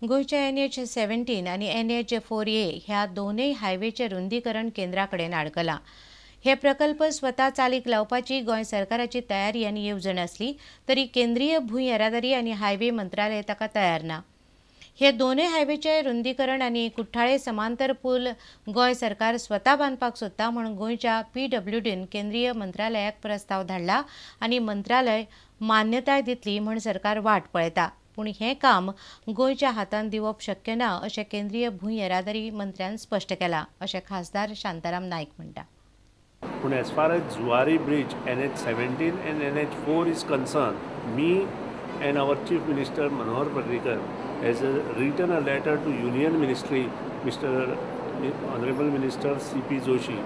गोंयच्या NH 17 आनी NH 4A ह्या दोनूय हायवेचें रुंदीकरण केंद्रा कडेन आडकलां. हे प्रकल्प स्वता चालीक लावपाची गोंय सरकाराची तयारी आनी येवजण आसली तरी केंद्रीय भूंय येरादारी आनी हायवे मंत्रालय ताका तयार ना. हे दोनूय हायवेचे रुंदीकरण आनी कुठ्ठाळे समांतर पूल गोंय सरकार स्वता बांदपाक सोदता म्हूण गोंयच्या PWDन केंद्रीय मंत्रालयाक प्रस्ताव धाडला आनी मंत्रालय मान्यताय दितली म्हूण सरकार वाट पळयता. पूण हें काम गोंयच्या हातान दिवप शक्य ना अशें केंद्रीय भूंय येरादारी मंत्र्यान स्पश्ट केलां अशें खासदार शांताराम नायक म्हणटा. पूण as far as Zuari bridge NH 17 and NH 4 is concern, me and our chief minister Manohar Parrikar has written a letter to Union Ministry, Mr. Honorable Minister C.P. Joshi,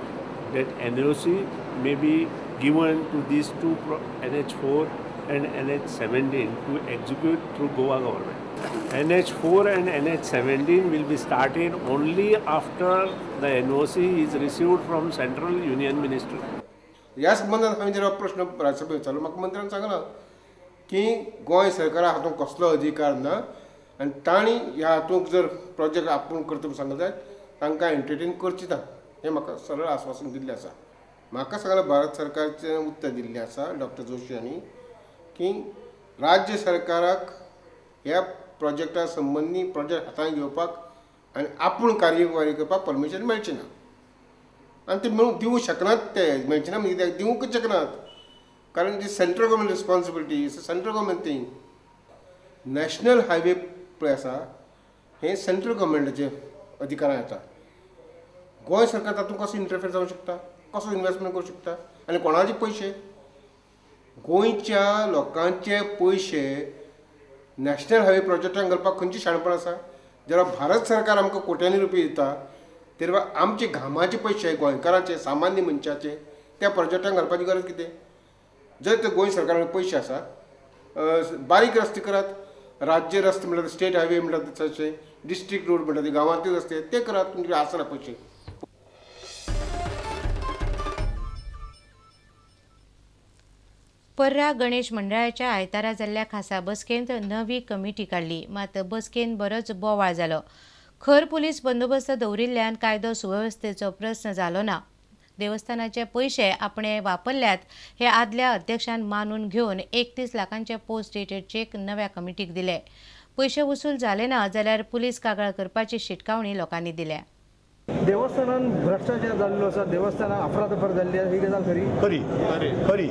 that NOC may be given to these two NH4 and NH17 to execute through Goa government. NH4 and NH17 will be started only after the NOC is received from Central Union Ministry. ह्या संबंदान हांवें जेन्ना प्रश्न राज्यसभेत विचारलो, म्हाका मंत्र्यान सांगलां की गोंय सरकारा हातूंत कसलो अधिकार ना आनी तांणी ह्या हातूंत जर प्रोजेक्ट आपूण करता म्हूण सांगला जायत तांकां एंटरटेन करची ना हें म्हाका सरळ आस्वासन दिल्लें आसा. म्हाका सांगलां भारत सरकारचें उत्तर दिल्लें आसा डॉक्टर जोशी हांणी की राज्य सरकाराक ह्या प्रोजेक्टा संबंदी प्रोजेक्ट हातांत घेवपाक आनी आपूण कार्यवाही करपाक परमिशन मेळचें ना आनी ते मेळूंक दिवंक शकनात, ते मेळचें ना म्हणजे दिवंकच शकनात, कारण ती central government responsibility, it's a central government thing. National highway पळय आसा हें सेंट्रल गव्हर्मेंटाचे अधिकारां येता. गोंय सरकार तातूंत कसो इंटरफेर जावंक शकता, कसो इन्वेस्टमेंट करूंक शकता आनी कोणाचे पयशे, गोंयच्या लोकांचे पयशे नॅशनल हायवे प्रोजेक्टान घालपाक खंयची शाणपण आसा? जेन्ना भारत सरकार आमकां कोट्यांनी रुपया दिता तेन्ना आमचे घामाचे पयशे गोंयकारांचे सामान्य मनशाचे त्या प्रोजेक्टान घालपाची गरज कितें? जर ते गोंय सरकारा पयशे आसा बारीक रस्ते करात, राज्य रस्ते म्हणटात, स्टेट हायवे म्हणटात तशे, डिस्ट्रिक्ट रोड म्हणटात, गांवांतले रस्ते ते करात, तुमचे आसना पयशे. पर्रा गणेश मंडळाच्या आयतारा जाल्ल्या खासा बसकेंत नवी कमिटी काडली, मात बसकेंत बरोच बोवाळ जालो. खर पुलीस बंदोबस्त दवरिल्ल्यान कायदो सुवेवस्थेचो प्रस्न जालो ना. देवस्थानाचे पयशे आपणे वापरल्यात हे आदल्या अध्यक्षान मानून घेवन 31 लाखांचे पोस्ट डेटेड चेक नव्या कमिटीक दिले. पयशे वसूल जाले ना जाल्यार पुलीस कागाळ करपाची शिटकावणी लोकांनी दिल्या. देवस्थानान भ्रष्टाचार जाल्लो आसा, देवस्थानान अफरातफर जाल्ली आसा, ही गजाल खरी? खरी खरी,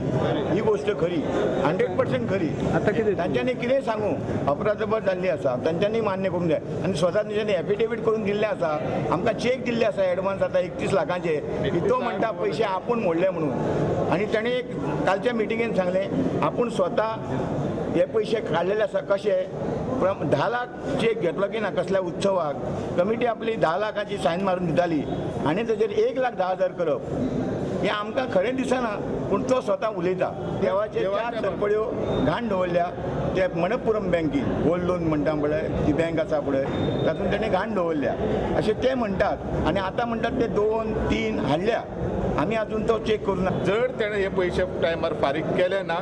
ही गोष्ट खरी, 100% खरी. आतां कितें तांच्यांनी कितें सांगू, अफरातफर जाल्ली आसा तांच्यांनी मान्य करूंक जाय आनी स्वता तांच्यांनी एफिडेवीट करून दिल्लें आसा, आमकां चेक दिल्ले आसा एडवान्स आतां 31 लाखांचे, तो म्हणटा पयशे आपूण मोडले म्हणून. आनी ताणें एक कालच्या मिटिंगेन सांगलें आपूण स्वता हे पयशे काडलेले आसा. कशे 10 लाख चेक घेतलो की ना कसल्या उत्सवाक कमिटी आपली 10 लाखाची सायन मारून दिताली आनी ताचेर 1,10,000 करप हें आमकां खरें दिसना, पूण तो स्वता उलयता. देवाचे 4 सरपळ्यो घाण दवरल्या ते मणपुरम बँकेन, गोल्ड लोन म्हणटा पळय ती बँक आसा पळय तातूंत ताणें घाण दवरल्या अशें ते म्हणटात. आनी आतां म्हणटात ते 2-3 हाडल्या, आमी अजून तो चेक करूं ना. जर तेणें हे पयशे टायमार फारीक केले ना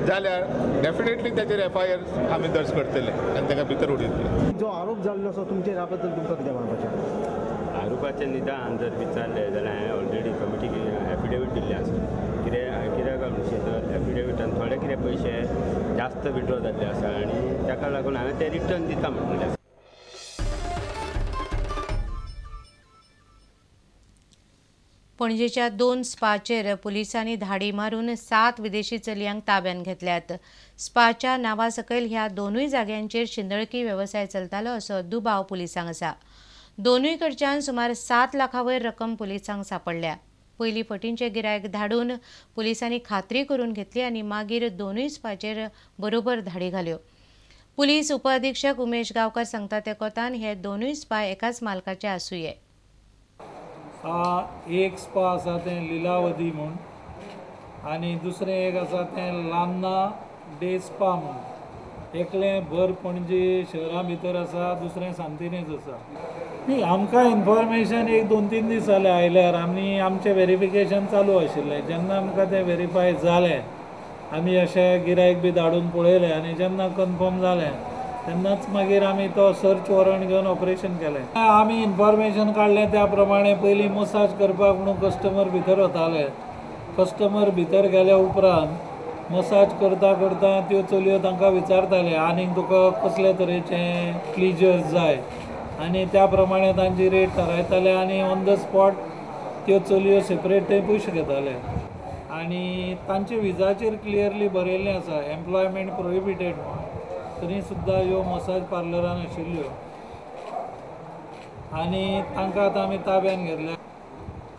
जाल्यार डेफिनेटली ताचेर FIR आमी दर्ज करतले आनी ताका भितर उडयतले. जो आरोप जाल्लो आसा तुमचेर ह्या बद्दल तुमकां कितें म्हणपाचें? आरोपाचें निदान जर विचारलें जाल्यार हांवें ऑलरेडी कमिटीक एफिडेवीट दिल्लें आसा. कित्याक म्हणशी तर एफिडेविटान थोडे कितें पयशे जास्त विड्रॉ जाल्ले आसा आनी ताका लागून हांवें ते रिटर्न दिता म्हणलें आसा. पणजेच्या 2 स्पाचेर पुलिसांनी धाडी मारून 7 विदेशी चलयांक ताब्यात घेतल्यात. स्पाच्या नांवा सकयल ह्या दोनूय जाग्यांचेर शिंदळकी वेवसाय चलतालो असो दुबाव पुलिसांक आसा. दोनूय कडच्यान सुमार 7 लाखां वयर रक्कम पुलिसांक सांपडल्या. पयलीं फटींचे गिरायक धाडून पुलिसांनी खात्री करून घेतली आनी मागीर दोनूय स्पाचेर बरोबर धाडी घाल्यो. पुलीस उपअधिक्षक उमेश गांवकर सांगता ते कोतान हे दोनूय स्पा एकाच मालकाचे आसुये. एक स्पा आसा तें लिलावती म्हूण आनी दुसरें एक आसा तें लान्ना डे स्पा म्हूण. एकलें भर पणजे शहरा भितर आसा, दुसरें सांतिनेज आसा. न्ही, आमकां इन्फॉर्मेशन एक 2-3 दीस जाले आयल्यार आमी आमचें वेरिफिकेशन चालू आशिल्लें. जेन्ना आमकां तें वेरीफाय जालें आमी अशें गिरायक बी धाडून पळयलें आनी जेन्ना कन्फर्म जालें तेन्नाच मागीर आमी तो सर्च वॉरंट घेवन ऑपरेशन केलें. आमी इन्फॉर्मेशन काडलें त्या प्रमाणे पयलीं मसाज करपाक म्हणून कस्टमर भितर वताले. कस्टमर भितर गेल्या उपरांत मसाज करता करता त्यो चलयो तांकां विचारताले आनीक तुका कसले तरेचे प्लिजर्स जाय आनी त्या प्रमाणे तांची रेट थारायताले आनी ऑन the spot त्यो चलयो सेपरेट थंय पयशे घेताले. आनी तांचे विजाचेर क्लियरली बरयल्लें आसा एम्प्लॉयमेंट प्रोहिबिटेड म्हणून, तरी सुद्दां ह्यो मसाज पार्लरान आशिल्ल्यो आनी तांकां आतां आमी ताब्यान घेतल्या.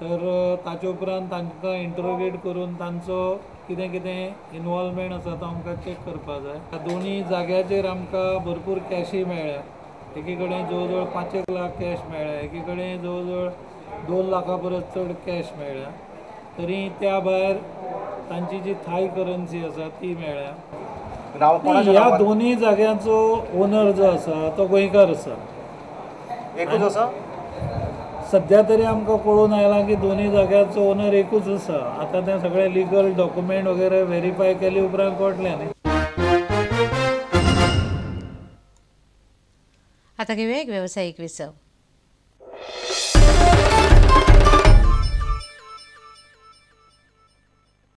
तर ताचे उपरांत तांकां इंट्रोगेट करून तांचो कितें कितें इनवॉल्वमेंट आसा तो आमकां चॅक करपाक जाय. दोनूय जाग्याचेर आमकां भरपूर कॅशूय मेळ्ळ्या. एकी कडेन जवळ जवळ 5 लाख कॅश मेळ्ळ्या, एकी कडेन जवळ जवळ 2 लाखां परस चड कॅश मेळ्ळ्या. तरी त्या भायर तांची जी थाय करन्सी आसा ती मेळ्ळ्या. ह्या दोनूय जाग्यांचो ओनर जो आसा तो गोंयकार आसा. एकूच आसा सद्या तरी आमकां कळून आयलां की दोनूय जाग्यांचो ओनर एकूच आसा. आतां तें सगळें लिगल डॉक्युमेंट वगैरे व्हेरीफाय केले उपरांत कळटलें न्ही. आतां घेवया एक वेवसायीक विसव.